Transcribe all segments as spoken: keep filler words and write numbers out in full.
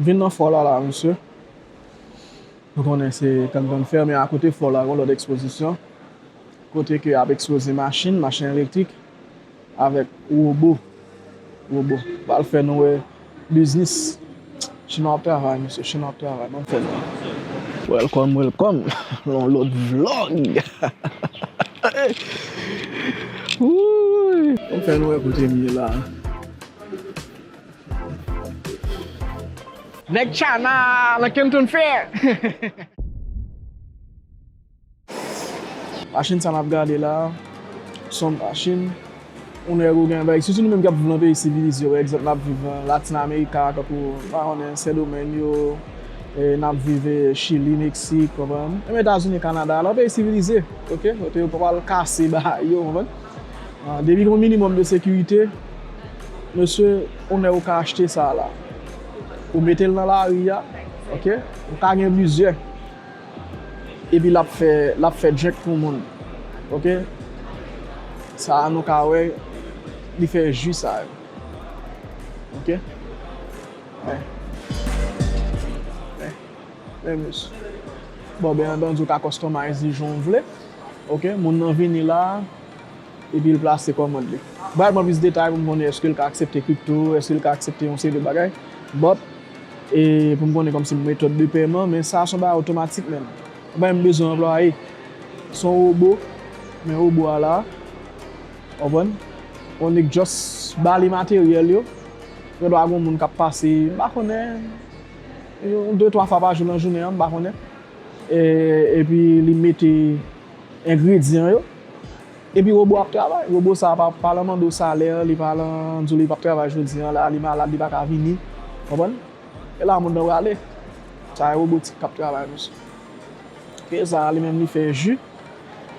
Vin nan fò la la, mesye. Nou konnen se Kankan Fè, men akote fò la, gen lòt ekspozisyon. Kote ke y ap ekspoze machin, machin elektrik, avèk wobo. Wobo. Pral fè nou wè biznis. Chinwa ap travay, mesye. Chinwa ap travay. Ban m fè nou. Welcome, welcome. Yon lòt vlog. Wouy. Ban m fè nou wè kote m ye la. Nèg China nan Kenton Fair. Machin sa n ap gade la, se yon machin, ou nèg ou gen bagay, sitou nou menm k ap viv nan peyi sivilize yo, pa egzanp, n ap viv nan Latin America, tankou, m pa konnen, Sendomeng yo, e, n ap viv, e, Chili, Meksik, konprann? Menm Etazini, Kanada, nan peyi sivilize, oke? Kote yo pa pral kase bagay yo, konprann? Ah, depi gen yon minimòm de sekirite, mesye, ou nèg ou ka achte sa la. Ou mete l nan lari a, oke? Ou ka gen plizyè. Epi l ap fè, l ap fè drink pou moun. Oke? Sa a nou ka wè, li fè ji sa yo. Oke? Men. Men. Men, mesye. Bon, byen antandi, ou ka customize li jan w vle. Oke? Moun nan vini la, epi l plase kòmand li. Bay mwen plis detay pou m konnen èske l ka aksepte kripto, èske l ka aksepte yon seri de bagay. But, e pou m konnen kòmsi metòd de pèman, men sa se yon bagay otomatik menm. Ou pa menm bezwen anplwaye. Se yon wobo, men wobo a la, w konprann? Yon nèg just ba li materyèl yo. Gen dwa gen moun k ap pase, m pa konnen, yon de twa fwa pa jou nan jounen an, m pa konnen. E, epi li mete engredyan yo. Epi wobo ap travay. Wobo sa a pa, pa lan mande w salè, li pa lan di w li p ap travay jodi a la, li malad, li pa ka vini. Konprann? E la moun nan prale. Sa e wobotik k ap travay, mesye. Oke, sa a li menm li fè ji.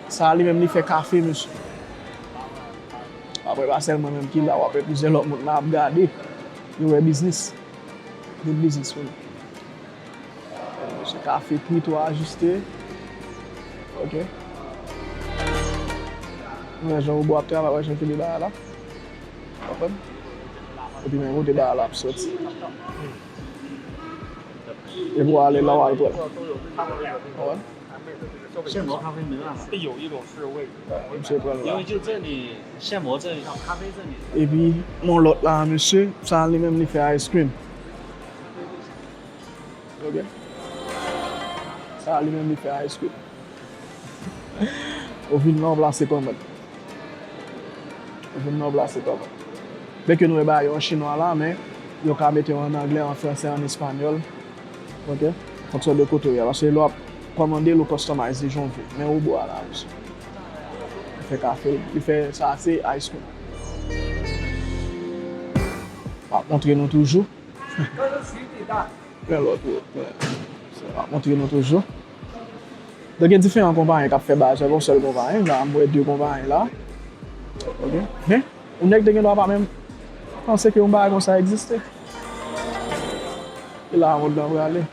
Sa a li menm li fè kafe, mesye. Apre pa sèl mwen menm ki la, w ap wè plizyè lòt moun la ap gade. Yo wè biznis. Good biznis pou nou. Se kafe, kwit ou ajiste. Oke. Ou wè jan wobo ap travay, ou wè jan fini bagay la. Konprann? Epi men kote bagay la ap soti. Epi w ale la w al pran. Konprann? 现磨咖啡没办法， Misye pran la. 因为就这里现磨这里，咖啡这里。 Epi, yon lòt la, mesye, sa li menm li fè ice cream. Oke? Sa li menm li fè ice cream. Ou vin la, w plase kòmand. Ou vin la, w plase kòmand. Byenke nou wè bagay yo an chinwa la, men yo ka mete yo an anglè, an fransè, an espanyòl. Oke? Fonksyon de kote w ye a. Paske lè w ap kòmande l, ou customize li jan w vle. Men wobo a la, mesye. Li fè kafe, li fè sa, se ice cream. M ap montre nou toujou. Gen lòt yo, men, se pa montre nou toujou. Donk, gen diferan konpayi k ap fè bagay, se pa yon sèl konpayi. La, m wè de konpayi la. Oke. Men, yon nèg te gen dwa pa menm panse ke yon bagay konsa egziste. E la, moun nan prale.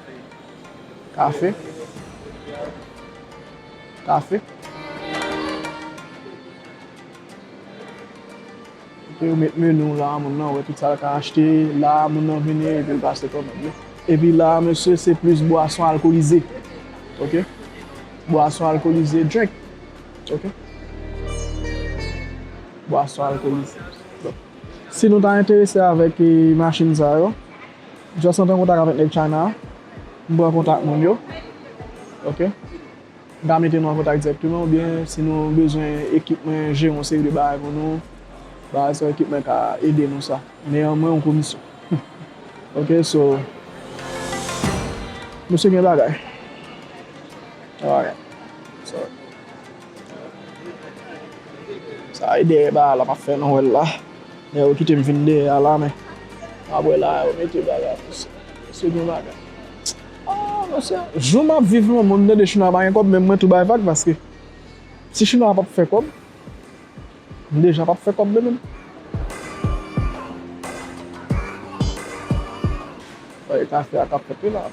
Kafe. Kafe. Epi yo met meni w la, moun nan wè tout sa l ka achte. La, moun nan vini, epi l pase kòmand li. Epi la, mesye, se plis bwason alkolize. Oke? Bwason alkolize, drink. Oke? Bwason alkolize. Donk, si nou ta enterese avèk, eh, machin sa yo, just antre an kontak avèk nèg China a. M pran kontak moun yo. Oke? M ka mete nou an kontak dirèkteman, oubyen si nou bezwen ekip mwen jere yon seri de bagay pou nou, bagay sa ekip mwen ka ede nou sa. Men an mwen yon komisyon. Oke, so, mesye gen bagay. Gen bagay. So, sa e dèyè bagay la m ap fè nou wè l la. Nèg yo kite m vin dèyè a la, men apre la, yo mete bagay pou sa. Mesye gen bagay. Ah, mesye, jou m ap viv nan monn nan de chinwa pa gen kòb, men mwen tou bay vag, paske si chinwa p ap fè kòb, m deja p ap fè kòb de menm. Sa e kafe a k ap fèt wi la.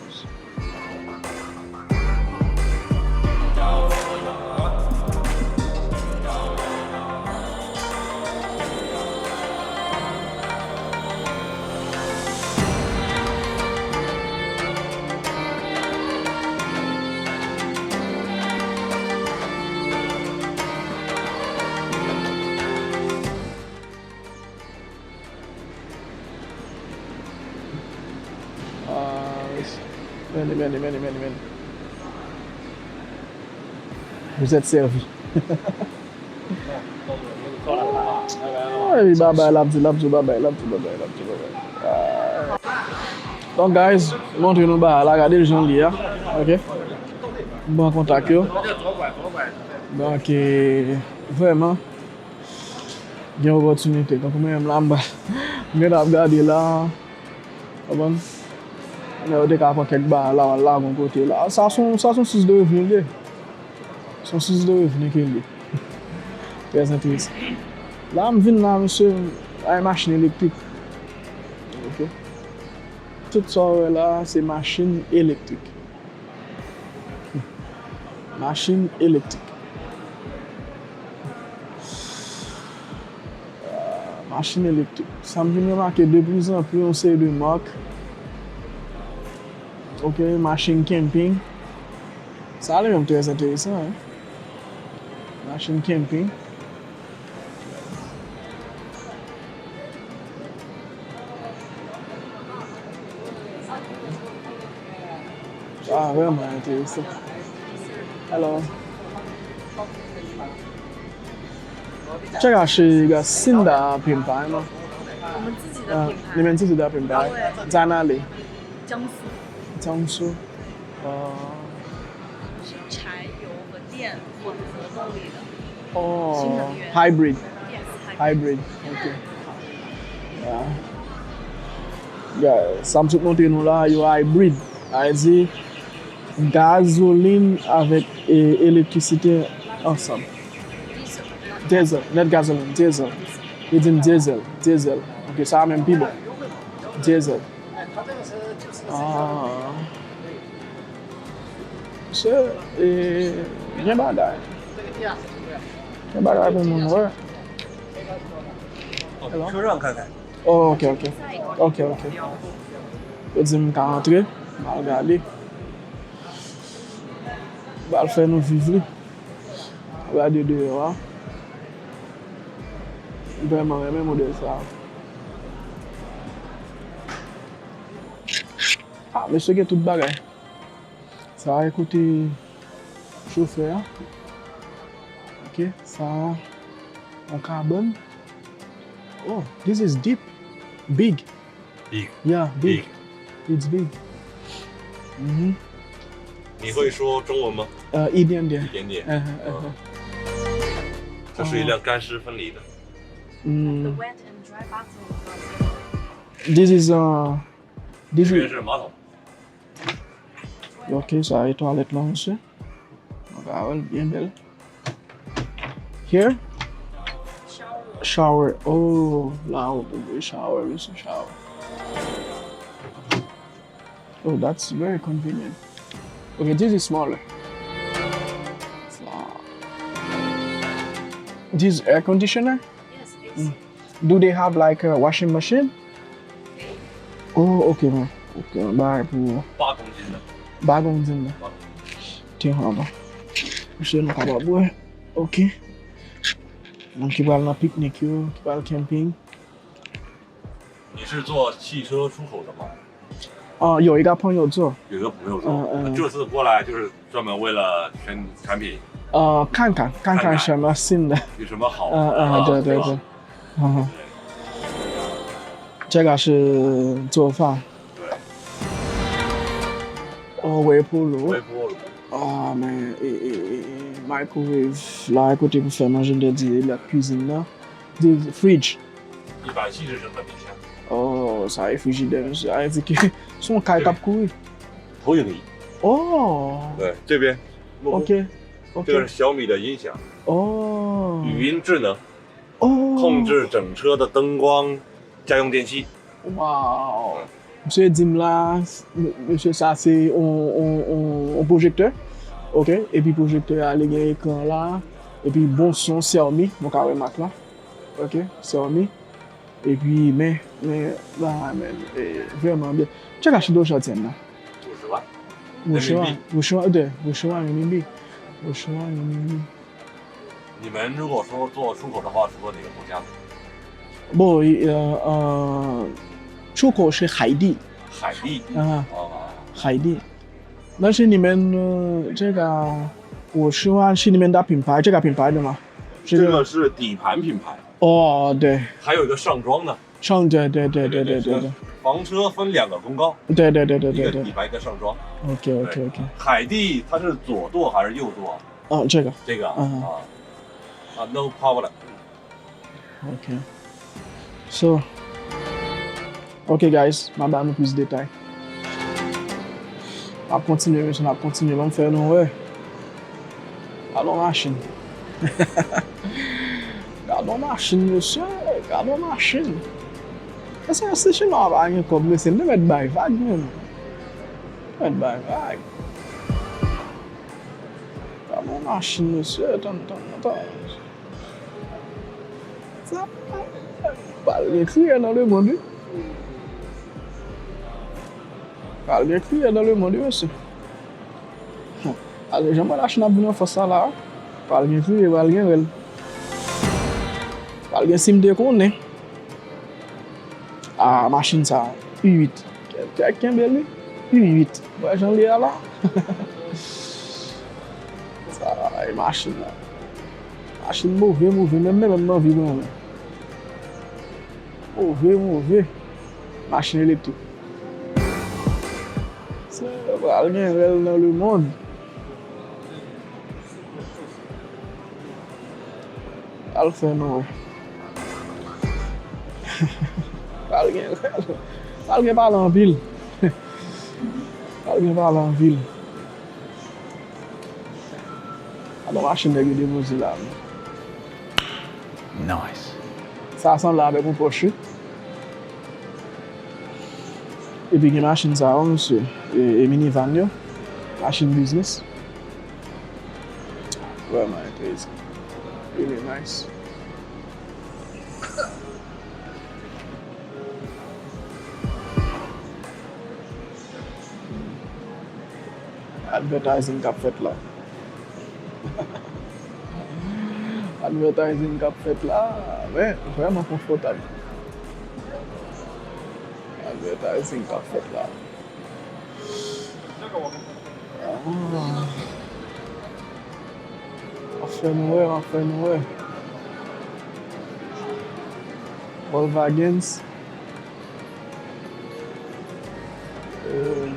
Mène, mène, mène, mène, mène. Vous êtes servi. Epi babay l ap di, l ap di babay, l ap di babay, l ap di babay. Ah. Donk, guys, montre nou bagay la, gade l jan l ye a. Ok? M pran kontak yo. Donk, eh, vrèman, gen opòtinite. Tankou mwen menm la, m pa, m gentan ap gade la. Konprann? Lè yo te ka pran kèk bagay la, w al lage yon kote la. Sa se yon, sa se yon sous de revni l ye. Se yon sous de revni ke l ye. Trè enteresan. La, m vin la, mesye, ay machin elektrik. Ok. Tout sa w wè la, se machin elektrik. Machin elektrik. Ah, machin elektrik. Sa m vin remake de pli zan pli yon seri de mak. Ok, machin camping. Sa li menm trè enteresan, wi. Machin camping. Ah, vrèman enteresan. Alò, chèk achte gasinda pimpa, non? 我们自己的品牌。啊，你们自己的品牌，啊，对。在哪里？江苏。江苏。哦。是柴油和电混合动力的。哦，新能源。Hybrid。Yes, hybrid。Hybrid，OK。Ya. Ya, sa m sot montre nou la, yo hybrid. Sa vle di gazolin avèk, e, elektrisite ansanm. Diesel, not gasoline, diesel. Li di m diesel, diesel. Ok, sa a menm pi bon. Diesel. Ah. Se, e, gen bagay. Gen bagay pou moun wè. Hello? 车上看看。 Oh, ok, ok. Ok, ok. Yo di m ka antre, m al gade. M al fè nou viv li. Gade deyò a. M vrèman renmen modèl sa a. Ah, mesye gen tout bagay. Sa a e kote chofè a. Ok, sa a yon kabann. Oh, this is deep. Big. Big. Yeah, big. Big. It's big. Mhm. 你会说中文吗？呃，一点点。一点点。嗯哼，嗯哼。这是一辆干湿分离的。嗯。The wet and dry bathroom. This is, uh, this 这边 is 是马桶。 Ok, sa e twalèt la, mesye. Nou ka wè l byen bèl. Here? Shower. Oh, la ou pou bwè shower, mesye, shower. Oh, that's very convenient. Ok, this is smaller. Sa. This air conditioner? Yes, it's Do they have, like, a washing machine? Oh, ok, man. Ok, man. Bagay pou 八公斤的。 八公斤的。 八公斤。 挺好的。 Mesye, nou kapab bwè. Ok. Moun ki pral nan piknik yo, ki pral camping. 你是做汽车出口的吗？ 啊，有一个朋友做。 有一个朋友做，嗯，嗯。 这次过来就是专门为了选产品。 呃，看看，看看什么新的。 看看有什么好的。 嗯，嗯，对，对，对。 嗯哼。这个是做饭。 对。 哦，微波炉。 微波炉。 啊，men, e, e, e, e, microwave la, kote pou fè manje, m te di, la cuisine la. Di fridge. 一般西式生活冰箱。 哦，sa e frijidè, mesye. Sa vle di ke se yon kay k ap kouri. 投影仪。 哦。 对，这边。 OK，OK。 这个是小米的音响。 哦。 语音智能。 哦。 控制整车的灯光、家用电器。 Wow. Misye di m la, mesye, sa se yon, yon, yon, yon pwojektè. Ok, epi pwojektè a, li gen ekran la, epi bon son, Xiaomi, nou ka wè mak la. Ok, Xiaomi. Epi, men, men, ah, men, e, vrèman byen. Chèk achte dosha tyen nan. 五十万。 五十万，人民币。 五十万，对，五十万人民币。 五十万人民币。 你们如果说做出口的话，除了哪个国家呢？ Bon, e, e, e, 出口是海地。 海地。 啊， 哦。 海地。那是你们，呃，这个，我是说，是你们的品牌，这个品牌的吗？是这个是底盘品牌。哦，对。还有一个上装的。上，对，对，对。房车分两个功高，对，对，对，对，对，对。一个底盘，一个上装。OK，OK，OK。海地它是左舵还是右舵？哦，这个。这个啊，嗯。啊，啊，no problem。OK。So, OK, guys, m ap ba nou plis detay. M ap kontinye, mesye, m ap kontinye, ban m fè nou wè. Gade yon machin. Gade yon machin, mesye, gade yon machin. Mesye, si Chinwa pa gen kòb, mesye, nou mèt bay vag, menm. Nou mèt bay vag. Gade yon machin, mesye, tann, tann, tann. Sa pral gen kriye nan lemonn, wi. Pral gen kriye nan lemonn, wi, mesye. Paske jan mwen Lachin ap vin an fòs sa la, pral gen kriye, pral gen rèl. Pral gen si m te konnen. Ah, machin sa, U uit. Kè, kè kenbe li. U uit. Wè jan li ye a la. Sa, e machin la. Machin move, move, menm, menm, menm nan vi mwen. Move, move. Machin elektrik. Se pral gen rèl nan lemonn. Al fè nou wè. Pral gen, pral gen pale anpil. Pral gen pale anpil. Gade yon machin nèg yo depoze la, men. Nice. Sa sanble avèk yon Porsche. Epi gen machin sa yo, mesye. E, e minivan yo. Machin biznis. Vrèman enteresan. Really nice. Advertising k ap fèt la. Advertising k ap fèt la, men vrèman konfòtab. Advertising k ap fèt la. Ah. Anfen nou wè, anfen nou wè. Volkswagens. Eh,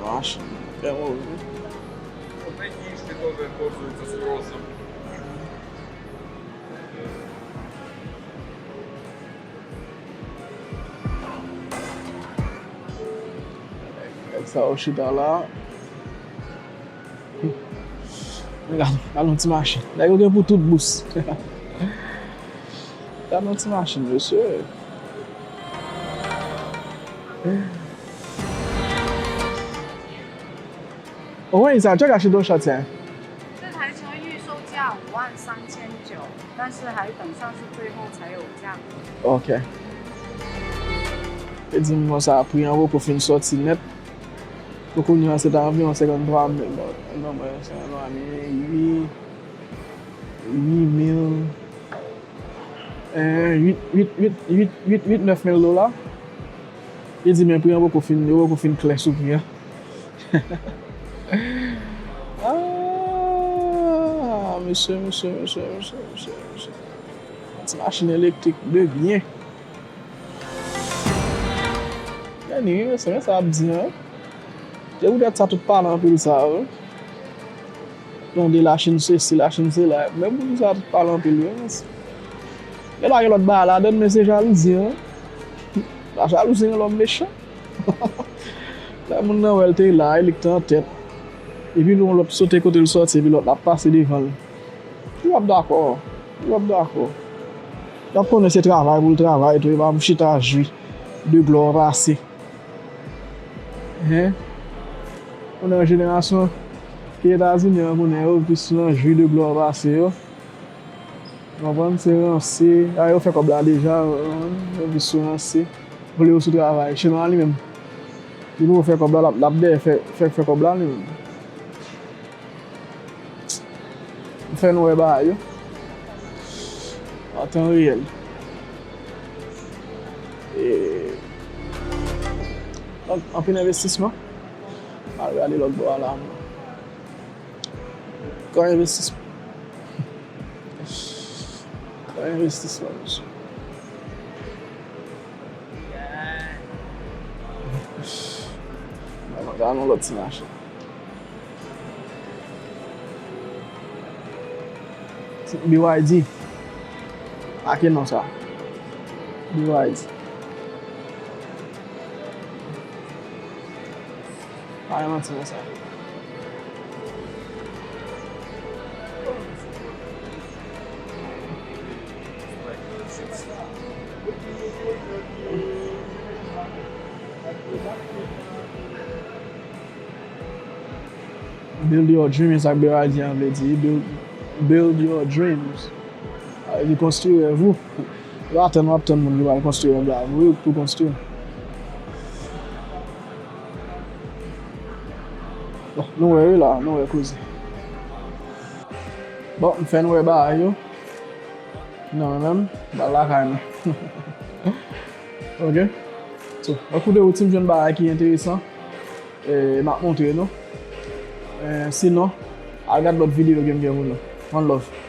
machin, trè move. Nèg sa yo chita la. Gade, gade yon ti machin. Nèg yo gen pou tout bous. Gade yon ti machin, mesye. Wi, sa, 这个是多少钱？这台车预售价五万三千九，但是还等上市最后才有价格。OK. Li di m konsa, pri an poko fin sòti nèt. Pou kounye a, se ta anviwon senkanntwa mil, bon, non, mwen, senkanntwa mil, uit, uit mil, eh, uit, uit, uit, uit, uit, uit, nèf mil dola. Li di, men pri an poko fin, yo poko fin klè sou pri an. Ah, mesye, mesye, mesye. Ti machin elektrik de byen. Men li, men se men sa ap di an. Se poutèt sa tout pale anpil sa yo. Tande Lachin sesi, Lachin sela. Men poukisa tout pale anpil yo, men se, gen lòt bagay ladann, men se jalouzi an. La jalouzi rann lòm mechan. Lè moun nan wè l te la, e li k te an tèt. Epi yon lòt sote kote l sòti, epi lòt la ap pase devan l. Li p ap dakò. Li p ap dakò. L ap konnen se travay pou l travay tou, e pa pou chita jwi de glwa pase. Hen? Konnen jenerasyon ki Etazini an, konnen yo plis nan jwi de glwa pase yo. Konprann? Se ranse. A, yo fè kòb la deja, yo plis sou ranse. Vle yo sou travay. Chinwa li menm, li poko fè kòb la, l ap, l ap dèyè fè, fè, fè kòb la li menm. M fè nou wè bagay yo an tan reyèl. E, an, anpil envestisman. Al gade lòt bò a la. Gran envestisman. Gran envestisman, mesye. Mwen gade yon lòt ti machin. B Y D. Ake non sa. B Y D. Pa gen manti nan sa. Build your dream, e sa B Y D an vle di. Build, build your dreams. Sa vle di konstwi rèv ou. Ou pa tann, w ap tann moun ki pral konstwi rèv la pou, pou konstwi. Bon, nou wè wi la, nou wè koze. Bon, m fè n wè bagay yo. Non, mwen menm, m pral lakay mwen. Ok? So, mwen koute ou, si m jwenn bagay ki enteresan, e, m ap montre nou. E, sinon, al gad lòt videyo ke m gen pou nou. One love.